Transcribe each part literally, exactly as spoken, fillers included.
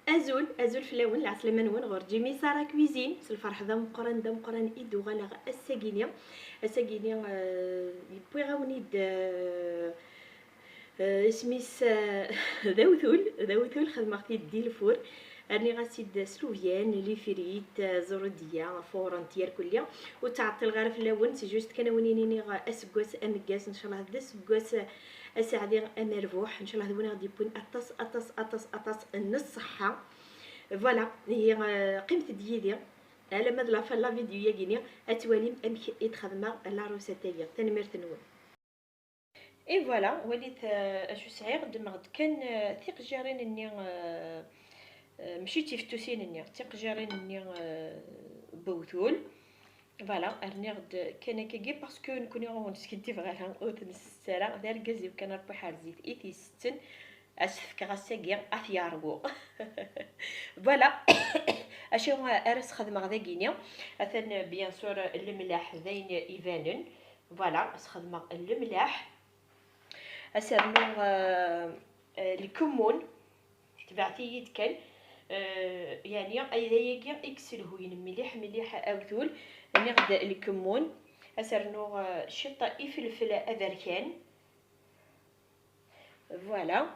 Azul, azul fell-awen, lɛeslama-nwen ɣur Jimmy Sara Cuisine. S lferḥ d ameqqran, d ameqqran i d-uɣaleɣ ass-agi-ni. Ass-agi-ni, eh, wwiɣ-awen-id, eh, eh, isem-is, eh, d awtul, d awtul, xedmeɣ-t-id di lfur. Rniɣ-as-id slubyan, lifrit, eh, zrudiya, furent, yerkulli. Ur ttɛeṭṭileɣ ara fell-awen, c'est juste kan ad wen-iniɣ aseggas ameggaz, ncallah d aseggas aseɛdi amerbuḥ, ncallah d win i ɣ-d-yewwin aṭas, aṭas, aṭas, aṭas n ṣṣeḥḥa. Voilà, ihi, euh, qqimet-d yid-i alamma d la fin n la vidéo-yagi-ni, ad twalim amek i d-xedmeɣ la recette-agi. Tanemmirt-nwen. Et voilà, walit, euh, acu sɛiɣ, ddmeɣ-d kan, euh, tiqejjarin-nni, euh, euh, mačči d tifettusin-nni, tiqejjarin-nni, euh, n wewtul. Voilà, rniɣ-d kan akkagi, parce que nekkni ur wen-skiddibeɣ ara, ur ten-nsett ara, d argaz-iw kan Ṛebbi ḥerz-it i t-isetten, ad s-fkeɣ ass-agi, ad t-yeṛwu. Voilà, acu ara s-xedmeɣ dagini, atan, bien sûr, lemlaḥ d ayen ibanen, voilà, s-xedmeɣ lemlaḥ, ad s-rnuɣ, euh, euh, lkemmun, Tebɛet-iyi-d kan, eh, yeɛni ayla-agi i yesselhuyen mliḥ, mliḥ awtul. Nniɣ-d lkemmun, ad s-rnuɣ, eh, ciṭ ifelfel aberkan. Voilà.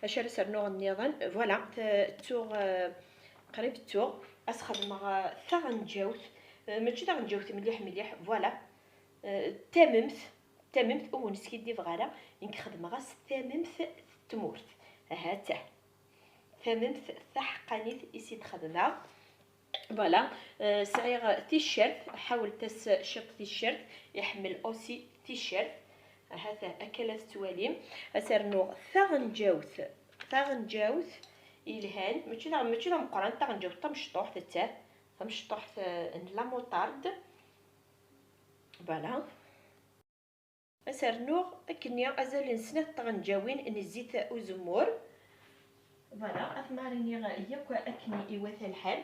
Acu ara s-rnuɣ nniḍen? Voilà, t-, ttuɣ, eh, qrib ttuɣ. Ad s-xedmeɣ, eh, taɣenǧawt, eh, mačči taɣenǧawt mliḥ, mliḥ, voilà. Eh, tamemt, tamemt, ur wen-skiddibeɣ ara, nekk xedmeɣ-as tamemt n tmurt. Ahat. Tamemt taḥeqqanit i s-id-xedmeɣ. Voilà, euh, sɛiɣ ticcert, ḥawlet-as ciṭ ticcert, iḥemmel aussi ticcert. Ahat akka la tettwalim. Ad s-rnuɣ taɣenǧawt, taɣenǧawt ilhan, mačči d, mačči d ameqqran, taɣenǧawt tamecṭuḥt, nettat tamecṭuḥt, euh, n la moutarde. Voilà. Ad s-rnuɣ akkenni azal n snat tɣenǧawin n zzit uzemmur. Voilà, ad t-mariniɣ yakk akken iwata lḥal.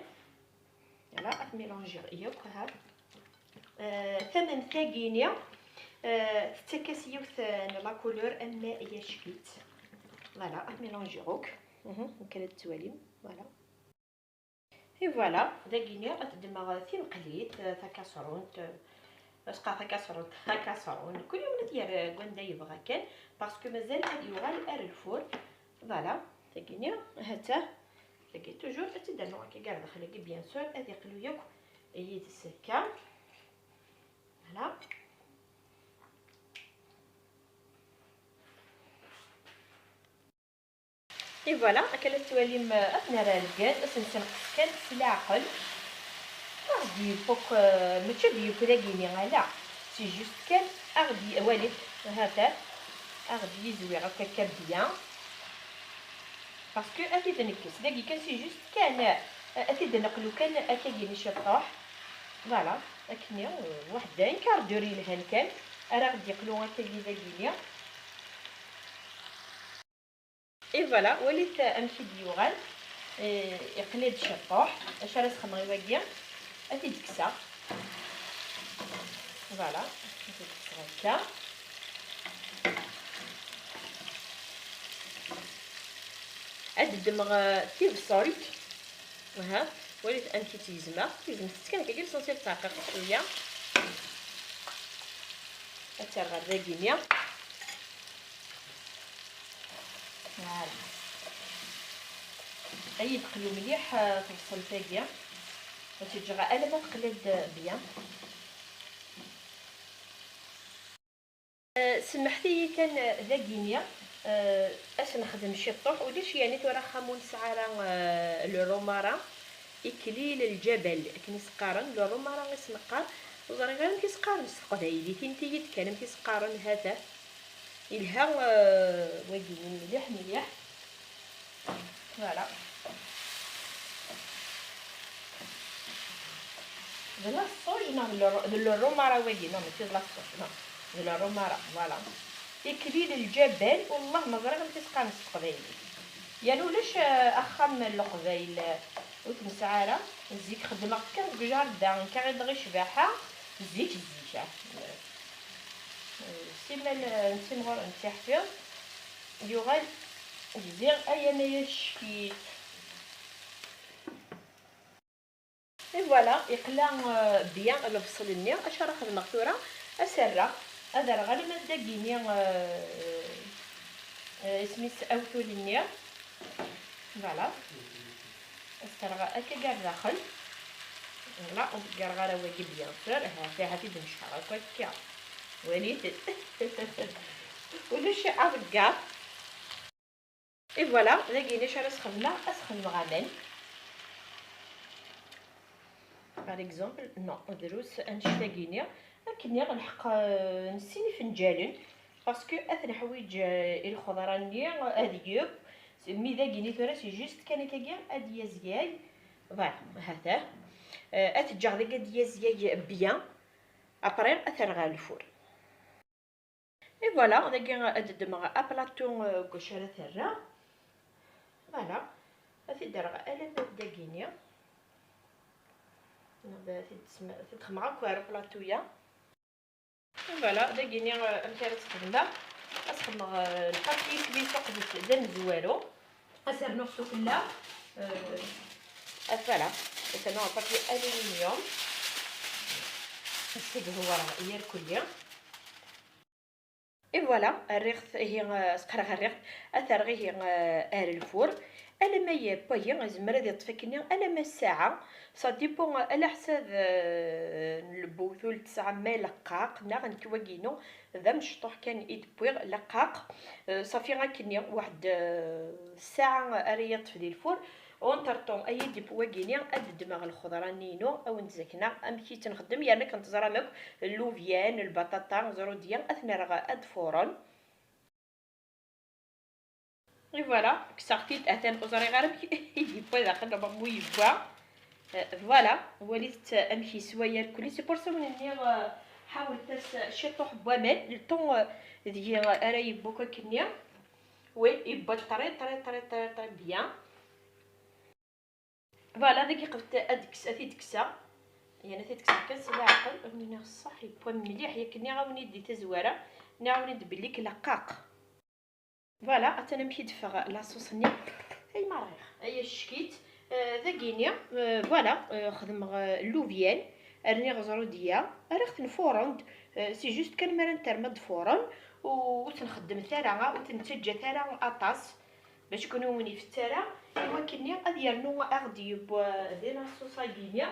Voilà, ad t-mélangiɣ yakk, ha. Euh, tamemt-agi-ni, euh, tettak-as yiwet n la couleur am yacki-tt. Voilà, ad t-mélangiɣ akk. Mhm, nekk ad tettwalim. Voilà. Et voilà, dagini ad ddmeɣ timqlit, eh, takasrunt, eh, acqa takasrunt, takasrunt, kul yiwen ad t-yerr deg wanda yebɣa kan, parce que mazal ad yuɣal ar lfur. Voilà, dagini, ha-tt-a, dagi toujours ad tt-id-rnuɣ akka gar daxel-agi, bien sûr, ad iqlu yakk yid-s akka. Voilà. Et voilà, akka la tettwalim, eh, ad t-nerr ar lgaz, ad t-nessenqes kan s leɛqel. Ad ɣ-d-yeww akk, eh, mačči ad d-yeww dagini, ala. C'est juste kan, ad ɣ-d-, walit, ha-t-an, ad ɣ-d-yizwi akk akka bien. Parce que ad t-id-nekkes, dagi kan c'est juste kan, eh, ad t-id-neqlu kan akkagini ciṭṭuḥ. Voilà, akkenni, eh, waḥed un quart d'heure yelhan kan, ara ɣ-d-yeqlu akkagi dagini. Et voilà, walit amek i d-yuɣal. Eh, iqli-d ciṭṭuḥ. Acu ara s-xedmeɣ i wagi? Ad t-id-kkseɣ. Voilà, ad t-id-kkseɣ akka. Ad ddmeɣ, eh, tibṣelt. Aha, walit amek i tt-gezmeɣ. Gezmeɣ-tt kan akka, l'essentiel tettɛeqqiqeḍ cwiya. Ad tt-rreɣ ɣer dagini. Voilà. Ad yi-d-teqlu mliḥ, eh, tebṣelt-agi. Ad tt-ǧǧeɣ alamma teqla-d bien. Eh, semmḥet-iyi kan, eh, dagini, eh, ad s-nexdem ciṭṭuḥ, ulac yeɛni tura axxam ur nesɛi ara, eh, le romarin, iklil lǧabal, akken i s-qqaren, le romarin i s-neqqar, ur ẓriɣ ara amek i s-qqaren s teqbaylit, init-iyi-d kan amek i s-qqaren, ha-t-a. Yelha, eh, wagi mliḥ, mliḥ. Voilà. D la sauge neɣ d le, d le romarin wagi? Non, mačči d la sauge, non. D le romarin, voilà. Iklil lǧabal, wallah ma ẓriɣ amek i s-qqaren s teqbaylit. Yerna ulac, eh, axxam n leqbayel, eh, ur t-nesɛi ara. Zik xeddmeɣ-t kan deg jardin, nekk i ɣileɣ i ccbaḥa, zik, zik, ah. Eh, simmal, eh, nettimɣur, nettiḥfiḍ. Yuɣal gziɣ ay anay acekit. Voilà, iqla, euh, bien lebṣel-nni. Acu ara xedmeɣ tura? Ad s-rreɣ, ad rreɣ alamma d dagini, euh, euh, isem-is awtul-nni. Voilà. Ad s-rreɣ akka gar daxel. Voilà, ur ḍeggireɣ ara wagi, bien sûr. Ahat, ahat i d-necḥeɣ akk akka. Walit-d. Ulac aḍeggar. Et voilà, dagini acu ara s-xedmeɣ? Ad s-xedmeɣ aman. Par exemple, non, drus annect-agini. Akken i lḥeq, euh, n sin ifenǧalen, parce que ad neḥwiǧ, euh, i lxeḍra-nni ad yeb, mi dagini tura c'est juste kan akkagi ad yazgay. Voilà, ha-t-a. Euh, ad t-ǧǧeɣ dagi ad yazgay bien. Après, ad t-rreɣ ɣer lfur. Et voilà, dagi ad ddmeɣ aplaṭu, euh, deg wacu ara t-rreɣ. Voilà, ad t-id-rreɣ alamma d dagini. Ad t-id-sm-, ad t-id-xedmeɣ akk ɣer uplaṭu-ya. Et voilà, dagini, euh, amek ara tt-xedmeɣ? Ad xedmeɣ, euh, lpapier cuisson uqbel d amezwaru. Ad s-rnuɣ sufella, euh, ad, voilà, ad s-rnuɣ lpapier aluminium. Ad s-id-hewreɣ irkelli. Et voilà, rriɣ-t ihi, euh, sqareɣ rriɣ-t, ad t-rreɣ ihi, euh, ar lfur. Alamma yewwa-yi, yezmer ad yeṭṭef akkenni alamma ssaɛa. Ça dépend, euh, ɛla ḥsab, euh, n lbewtul tesɛa ma ileqqaq, neɣ nekk wagi-inu d amecṭuḥ kan i d-wwiɣ, leqqaq. Euh, ṣafi akkenni, waḥed, euh, ssaɛa ara yeṭṭef di lfur. Entre temps, ay idip wagini, ad ddmeɣ lxeḍra-nni-inu, ad wen-d-zakneɣ amek i tt-nxeddem, yerna akken teẓram akk, llubyan, lbaṭaṭa, ẓrudya, ad ten-rreɣ ad furen. Et voilà, kkseɣ-t-id, atan ur ẓriɣ ara amek i d-yewwa daxel, ama mu yewwa. Euh, voilà, walit amek yeswa yarkuli. C'est pour ça wen-nniɣ, euh, ḥawlet-as ciṭuḥ n waman, le temps, euh, deg ara yewwa akkenni. Oui, yewwa très, très, très, très, très bien. Voilà, dagi qbet ad kkes-, ad t-id-kkseɣ. Yerna ad t-id-kkseɣ kan s leɛqel, ad wen-iniɣ ṣṣeḥ, yewwa mliḥ, yak nniɣ-awen-id di tazwara, nniɣ-awen-id belli ileqqaq. Voilà, atan amek i d-teffeɣ la sauce-nni. Ay ma rɣiɣ, ay ackit. Euh, dagini, euh, voilà, euh, xedmeɣ, euh, llubyan, rniɣ ẓrudya, rriɣ-ten furen-d, euh, c'est juste kan mi ara nterm ad d-furen, u-, ur ten-xeddmet ara, ur ten-ttaǧǧat ara aṭas. Bac akken ur wen-ifett ara, i wakken-nni ad yernu ad aɣ-d-yeww, eh, di la sauce-agi-nni.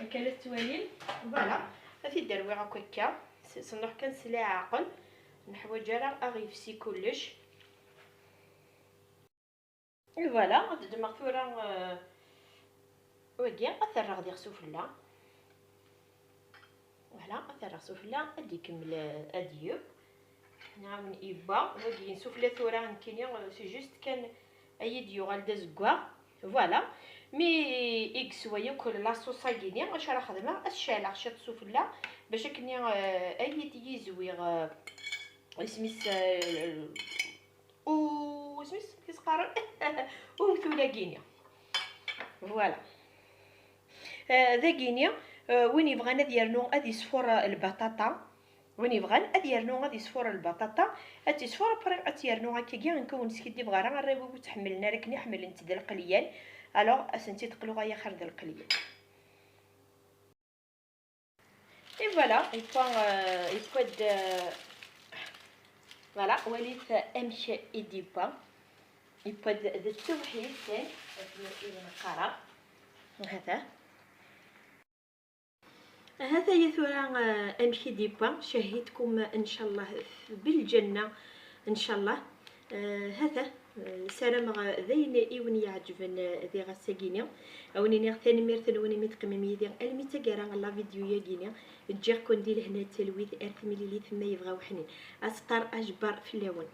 Akka la tettwalim, voilà, ad t-id-rwiɣ akk akka, s-, sennuɣ kan s leɛqel, neḥwaǧ ara ad aɣ-yefsi kullec. Et voilà, ad ddmeɣ tura, eh, wagi, ad t-rreɣ diɣ sufella. Voilà, ad t-rreɣ sufella, ad d-ikemmel, eh, ad d-yeww. Nɛawen yewwa, wagi sufella tura nekkini, eh, c'est juste kan ad yi-d-yuɣal d azeggaɣ. Voilà. Mi i yeswa yakk la sauce-agi-ni, acu ara xedmeɣ? Ad ceɛleɣ ciṭ sufella, bac akken, eh, ad yi-d-yizwi, eh, isem-is, eh, u-, isem-is, amek i s-qqaren? Uwtul-agi-ni. Voilà. Eh, dagini, eh, win yebɣan ad yernu ad yesfur, eh, lbaṭaṭa, win yebɣan ad yernu ad yesfur lbaṭaṭa, ad tt-yesfur, après ad tt-yernu akkagi, nekk ur skiddibeɣ ara, arraw-iw ur tt-ḥemmlen ara akken i ḥemmlent d lqelyan, alors ad sent-id-qluɣ ay axir d lqelyan. Et voilà, yewwa, euh, yewwa-d, euh, voilà, walit amek i d-yewwa. Yewwa-d d tewḥidt kan, akken i wen-qqareɣ. Hata. Hata ya tura, euh, amek i d-yewwa. Cahhitkum, ncallah, belǧenna, ncallah. Euh, hata, euh, sarameɣ, euh, d ayen i wen-iɛeǧben, euh, di ɣas-agi-ni. A wen-iniɣ tanemmirt-nwen imi teqqimem yid-i almi d taggara n la vidéo-yagi-ni. Ǧǧiɣ-ken di lehna d talwit ar temlilit ma yebɣa uḥnin. Aseṭṭar ajebbar fell-awen.